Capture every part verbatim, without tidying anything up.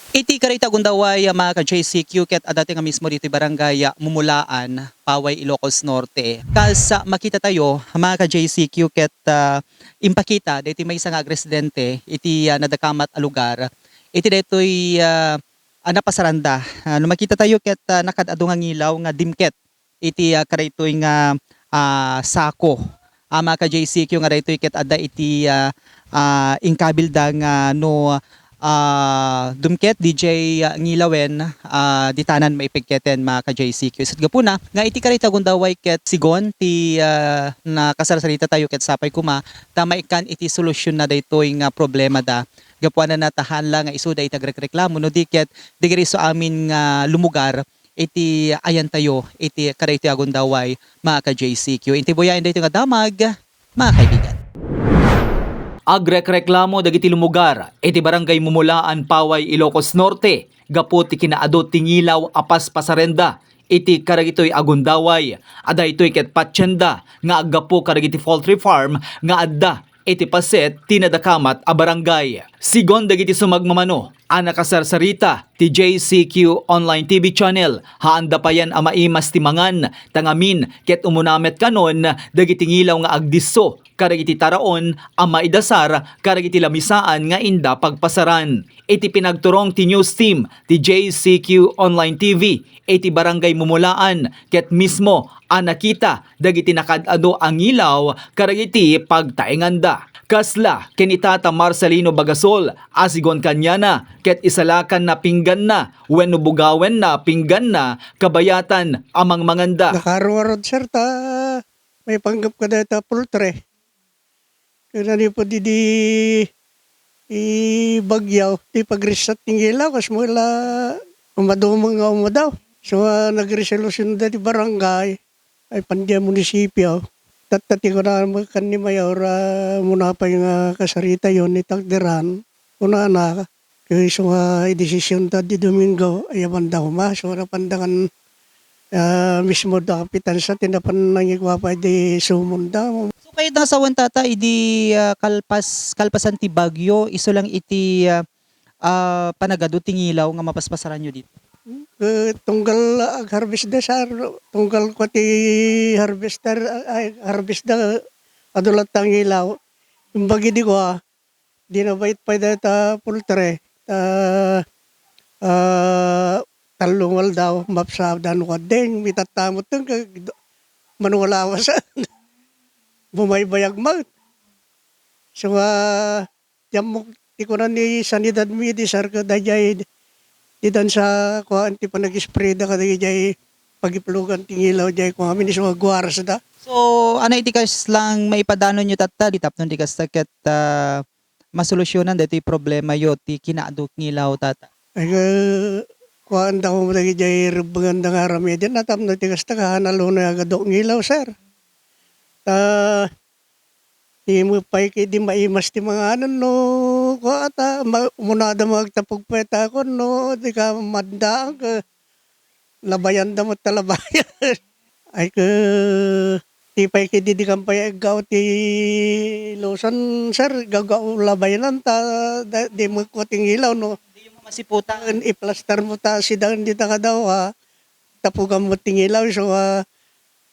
Iti karita gundaway, ah, mga ka-J C Q, ket adda ti nga mismo ditoy barangay, ah, Mumulaan, Paway, Ilocos Norte. Kas, ah, makita tayo, mga ka-J C Q, ket, ah, impakita daytoy maysa nga agresidente iti, ah, nadakamat a lugar. Iti daytoy, ah, ah, napasaranda. Ah, no makita tayo ket, ah, nakaad-adu nga ngilaw nga dimket iti, ah, kadaytoy nga, ah, sako. Ah, mga ka-J C Q, nga daytoy ket adda iti, ah, ah, inkabildang, ah, no, ah, dumket D J ngilawen, ah, ditanan maipigketen, mga ka-J C Q. Isut' gapuna nga iti karita gundaway ket sigon ti, ah, nakasarsarita tayo ket sapay koma ta maikkan iti solusyon na daytoy nga problema da. Gapuanan na ta haan la nga isuda iti agrekreklamo no di ket dagiti isu amin nga lumugar iti ayantayo iti kadaytoy a gundaway, mga ka-J C Q. Intibuyaen daytoy nga damag, mga kaibigan. Agrekreklamo dagiti lumugar iti Barangay Mumulaan, Paway, Ilocos Norte, gapu ti kinaadu ti ngilaw a paspasarenda iti kadagitoy a gundaway. A daytoy ket patienda nga aggapu kadagiti poultry farm nga adda iti paset ti nadakamat a barangay. Sigon dagiti sumagmamano a nakasarsarita ti J C Q Online T V Channel, haanda payen a maimas ti mangan, ta ngamin ket umuna met kanon dagiti ngilaw nga agdisso kadagiti taraon a maidasar kadagiti lamisaan nga inda pagpasaran. Iti pinagturong ti news team ti J C Q Online T V, iti Barangay Mumulaan ket mismo a nakita dagiti nakaad-adu a ngilaw kadagiti pagtaenganda. Kasla ken ni Tata Marcelino Bagasol a sigon kaniana ket isalakanna pingganna wenno bugawenna pingganna kabayatan a mangmanganda. Nakarungarod, sir, ta maipanggep kadayta poultry. Ket manipud idi ibagyo, ti pagrisat ti ngilaw, kas mo la umadumeng nga umadaw. So, ah, nagresolusyonda ti barangay, ay, pay ti munisipyo. Tatta ti kunana met ken ni Mayor, ah, umuna pay nga kasaritayo ni takderan, kunana, Ket isu nga idesisyonda idi Domingo, ay, awan da koma, isu nga napandangan, ah, mismo da kapitan sa ti napan nangigwa pay idi sumonda. So, kayatna sawen, Tata, idi, ah, kalpas-, kalpasan ti bagyo, isu lang iti, ah, ah, panagadu ti ngilaw nga mapaspasaranyo dita? Ket tunggal agharvest da, sir, tunggal kua ti harvester, ay, harvest da, adu latta ngilaw. Imbag idi kua, di nabait pay dayta poultry, ta, ah, tallo nga aldaw, mapsada no kadding, mitattamot ten, kag, mano nga lawas. Bumaybayag met. So, ah, diak ammok, ti kuna ni Sanidad Midi, sir, ket daydiay, didan sa, kuan, ti panag-spray da, kadagijay pagiplugan ti ngilaw, jay, kuan, amin, isu nga guaras da. So, ania iti kasla nga maipadanonyo tatta, di tapno di kasta ket, ah, masolusyonan daytoy problemayo ti kinaadu ngilaw, Tata? Ay, eh, kuanda koma dagidiay rebbenganda nga aramiden, tapno ti kasta, kahanal unay agadu ngilaw, sir. Ta, di met pay ket idi maimas ti manganen no, kua ta, ma-, umunada nga agtapog pay ta kuan no, di ka maddaang ket labayanda met ta labayan. Ay, ket, ti pay ket idi, dikan pay aggaw ti lusan, sir, gawgaw labaynan ta, da-, di met kua ti ngilaw, no? Diyo masiputan. I-plaster mo ta sidaen dita kadaw, ha? Tapugan mo ti ngilaw, so, ah,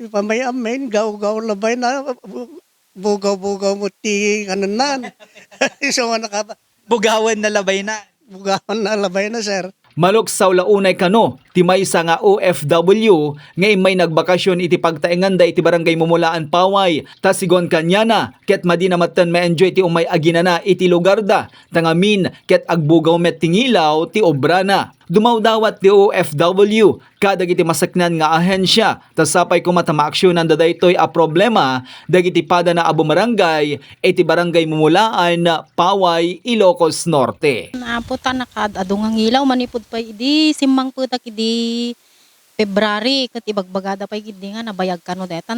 ti pamay-amin, gawgaw labayna, bu-, bugaw-bugaw mo ti kanennan. So, nga naka- Bugawan na labayna. Bugawan na labayna, sir. Maluksaw la unay kano ti maysa nga O F W nga immay nagbakasyon iti pagtaenganda iti Barangay Mumulaan, Paway, ta sigon kaniana, ket madina metten ma-enjoy ti umay aginana iti lugarda, ta ngamin ket agbugaw met ti ngilaw ti obrana. Dumawdawat ti O F W kadagiti maseknan nga ahensia, ta sapay koma ta maaksionanda daytoy a problema dagiti padana a bumarangay iti Barangay Mumulaan, Paway, Ilocos Norte. Apo ta nakaad-adu nga ngilaw manipud pay idi simmangpetak idi February, ket ibagbagada pay idi nga nabayag kano daytan,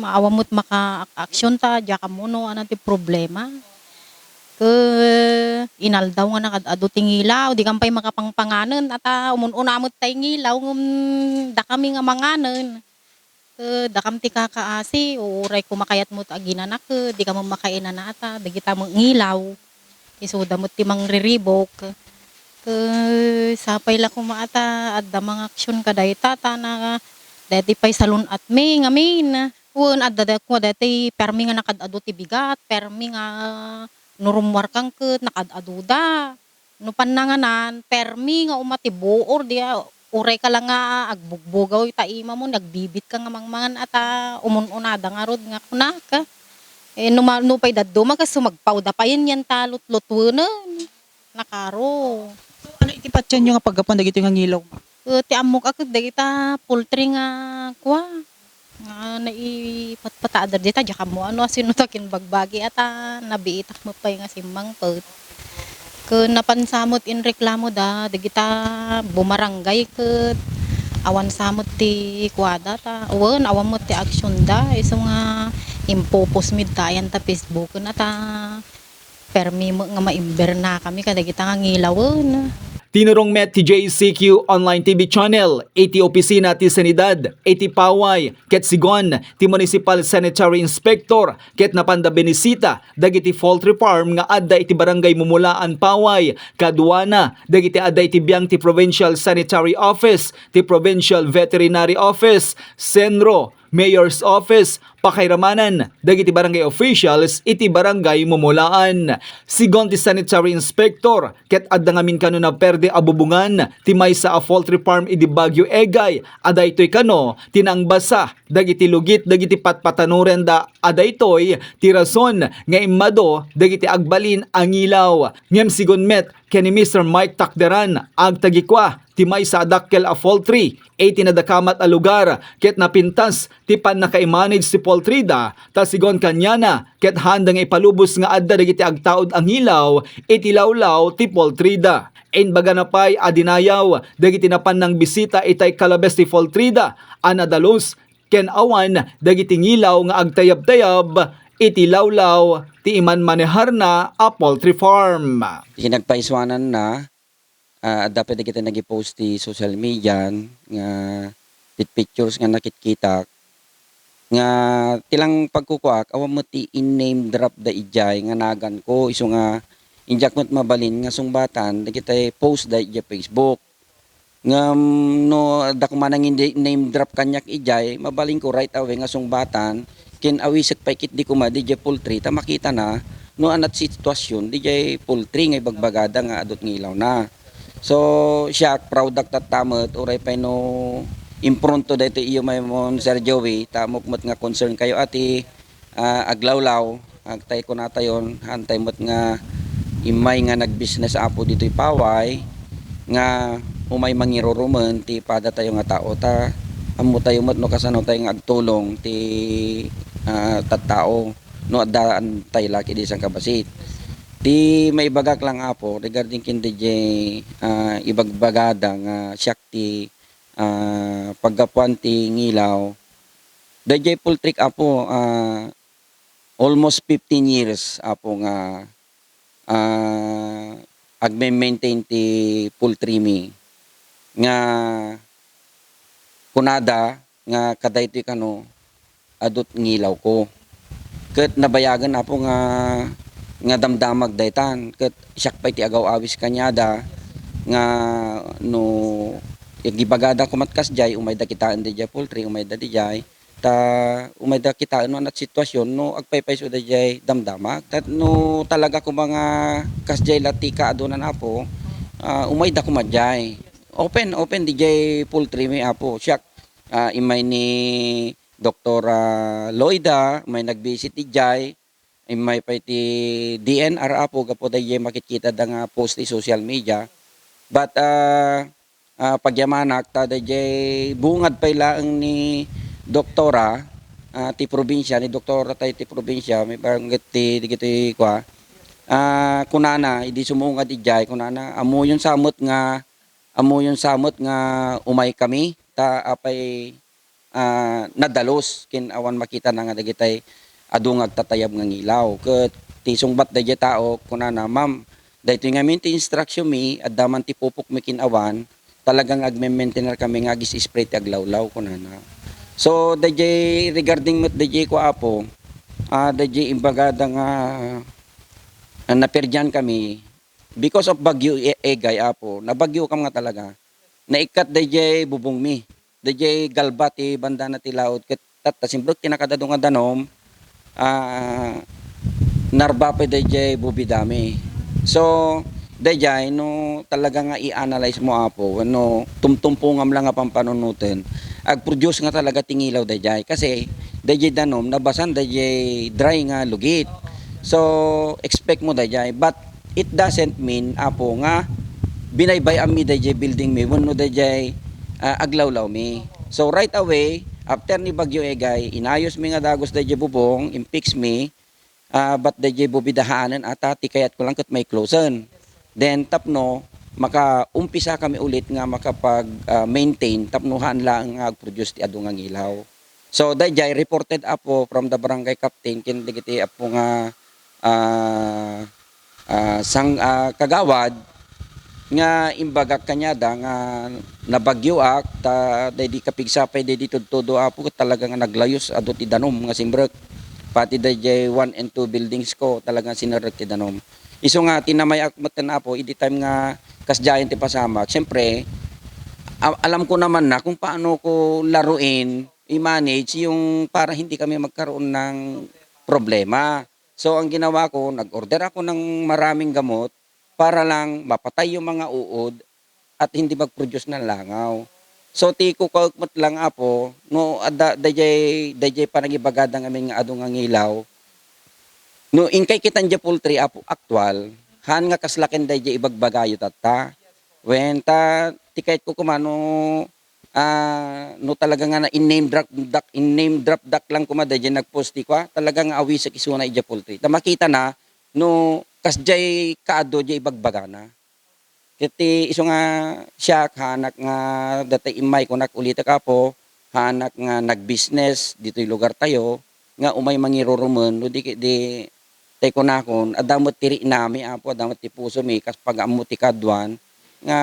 awan met maka-action ta, diak ammo no ania ti problema. Ket inaldaw nga nakaad-adu ti ngilaw, dikan pay makapangpanganen, ata umun-una met tay ngilaw, ngem dakami nga manganen. Ket dakam ti kakaasi, uuray koma kayat met aginana, ket dika met makainana ata, dagita met ngilaw. Isuda met ti mangriribok. Ket Sapay la koma ta adda mangaksion kadayta, ta na, daytoy pay salun-atmi ngamin. Wen, adda da-, kua daytoy permi nga nakaad-adu ti bigat, permi nga no rummuarkan ket nakaad-aduda. No pannanganan, permi nga uma ti buor, di a, uray ka la nga agbugbugaw ta imam, nagbibitka nga mangmangan a ta umun-unada ngarud nga kunak. Eh, no ma-, no pay dadduma, kas sumagpawda payen yan ta lutlutuenen. Nakaro. So, ano iti patienyo nga paggapuan dagitoy nga ngilaw, ma? Eh, ti ammok a ket dagita poultry nga kua, nga naipatpatader dita, diak ammo ano, asino ta kinbagbagi a ta nabiitak met pay nga simmangpet. Ken napan sa met in reklamo da, dagita bumarangay ket awan sa met ti kuada ta, wen, awan met ti action da, isu nga impupos mi dita ayan ta Facebooken a ta, permi met nga maimbernakami kadagita nga ngilawen. Tinurong met ti J C Q Online T V Channel iti opisina ti Sanidad iti Paway ket sigon ti Municipal Sanitary Inspector ket napanda binisita dagiti poultry farm nga adda iti Barangay Mumulaan, Paway, kaduana dagiti adda iti biang ti Provincial Sanitary Office, ti Provincial Veterinary Office, senro, Mayor's Office, pakairamanan dagiti barangay officials iti Barangay Mumulaan. Sigon ti sanitary inspector, ket adda ngamin kano naperde a bubongan ti maysa a poultry farm idi Baguio Egay a daytoy kano ti nangbasa dagiti lugit dagiti patpatanorenda a daytoy ti rason nga immado dagiti agbalin a ngilaw. Ngem sigon met ken ni Mister Mike Takderan, agtagikua ti maysa a dakkel a poultry iti nadakamat a lugar ket napintas ti pannakaimanage ti poultry da, ta sigon kaniana ket haanda nga ipalubos nga adda dagiti agtaud a ngilaw iti lawlaw ti poultry da. Imbagana pay a dinayaw dagiti napan nangbisita itay kalabes ti poultry da a nadalus ken awan dagiti ngilaw nga agtayabtayab iti lawlaw ti imanmaneharna a poultry farm. Kinagpaisuananna, ah, adda pay dagiti nagi-post ti social media nga ti pictures nga nakitkitak nga ti lang pagkukuak, awan met ti in-name drop da idiay nga naganko, isu nga indiak met mabalin nga sungbatan dagiti post da idiay Facebook. Ngem no adda koma nangin-, name drop kaniak idiay, mabalinko right away nga sungbatan, ken awisek pay ketdi koma didiay poultry ta makitana no anat sitwasyon didiay poultry nga ibagbagada nga adut ngilawna. So, siak, proud ak tatta met, uray pay no impronto daytoy iyo maymon, Sir Joey, ta ammok met nga concern kayo a ti, ah, aglawlaw, agtay kunatayon, haantay met nga immay nga nagbusiness, Apo, ditoy Paway, nga umay mangirurumen ti padatayo nga tao, ta ammotayo met no kasano tayo nga agtulong ti, ah, tattao no addaantay la idi sangkabassit. Ti maibagak lang, Apo, regarding ken didiay, ah, ibagbagada nga siak ti, ah, paggapuan ti ngilaw. Didiay poultry, Apo, ah, almost fifteen years, Apo, nga, ah, agme-maintain ti poultry mi. Nga kunada nga kadaytoy kano adut ngilawko. Ket nabayagen, Apo, nga, nga damdamag daytan. Ket siak pay ti agaw-awis kaniada nga no agibagada koma ti kasdiay, umayda kitaen didiay poultry, umayda didiay. Ta umayda kitaen no anat sitwasyon no agpaypayso didiay damdamag. Ta no talaga koma nga kasdiay la ti kaadunan, Apo, ah, umayda koma diay. Open, open didiay poultry mi, Apo. Siak, ah, immay ni Doktora Loida, may nagbisit idiay, immay pay ti D N R, Apo, gapu daydiay makitkita da nga post ti social media. But, ah, ah, pagyamanak ta daydiay bungad pay laeng ni Doktora, ah, ti probinsia, ni Doktora tayo ti probinsia, may barangay ti, dagiti kua. Ah, kunana, idi sumungad idiay, kunana, ammoyon sa met nga, ammoyon sa met nga umay kami, ta apay ah, nadalus ken awan makitana nga dagitay adu nga agtatayab nga ngilaw. Ket ti sungbat daydiay tao, kunana, "Ma'am, daytoy ngamin ti instruction mi, adda man ti pupok mi ken awan, talagang agme-maintainer kami nga agis-spray ti aglawlaw," kunana. So, daydiay regarding met daydiay kua, Apo, ah, daydiay imbagada nga, ah, naperdian kami, because of Bagyo E-, Egay, Apo, nabagyo kam nga talaga. Naikkat dayjay bubong mi. Dayjay galba ti bandana ti laod ket tatta simbrek ti nakadado nga danum, ah, narba pay dayjay bubidami. So, dayjay no talaga nga i-analyze mo, Apo, wenno tumtumpungam lang nga pampanunoten, agproduce nga talaga ti ngilaw dayjay. Kasi dayjay danum, nabasan dayjay dry nga lugit. So, expect mo dayjay. But it doesn't mean, Apo, nga binaybay-am mi dayjay building mi wenno dayjay, ah, aglawlaw mi. So, right away, after ni Bagyo Egay, inayos mi nga dagus dayjay bubong, impix mi, ah, but dayjay bubidahaanen ata ti kayatko lang ket maiklosen. Then tapno makaumpisa kami ulit nga makapag, ah, maintain tapno haan laeng nga agproduce ti adu nga ngilaw. So, dayjay reported, Apo, from the barangay captain ken dagiti, Apo, nga, ah, ah, sang-, ah, kagawad nga imbagak kaniada nga nabagyoak ta daydi kapigsa pay daydi tudtudo, Apo, ket talaga nga naglayus adu ti danum nga simrek. Pati dayjay one and two buildings ko talaga sinerrek ti danum. Isu nga tinamayak metten, Apo, idi time nga kasdiayen ti pasamak. Siyempre, a-, alam ko naman na kung paano ko laruin, i-manage yung para hindi kami magkaroon ng problema. So, ang ginawa ko, nag-order ako ng maraming gamot para lang mapatay yung mga uod at hindi mag-produce ng langaw. So, ti kukuak met lang, Apo, no adda dayjay, dayjay panagibagada ngamin nga adu nga ngilaw, no inkay kitan dayjay poultry, Apo, aktual, haan nga kasla ken dayjay ibagbagayo tatta. Wen, ta, ti kayatko koma no, ah, no talaga nga na in-name drop dak, in-name drop dak lang koma dayjay nagpost ti kua, talaga nga awisek isuna idiay poultry. Ta makita na no kasdiay kaadu diay ibagbagana. Ket ti isu nga siak, haanak nga dayta immayko, nak ulitek, Apo, haanak nga nagbusiness ditoy lugartayo, nga umay mangirurumen, no di, di, tay kunakon, adda met ti riknami, Apo, adda met ti pusomi, kas pag-ammo ti kaduan, nga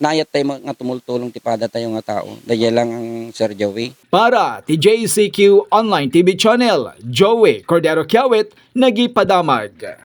nayattay met nga tumultulong ti padatayo nga tao. Dayjay lang, Sir Joey. Para ti J C Q Online T V Channel, Joey Cordero Kiawit, nagipadamag.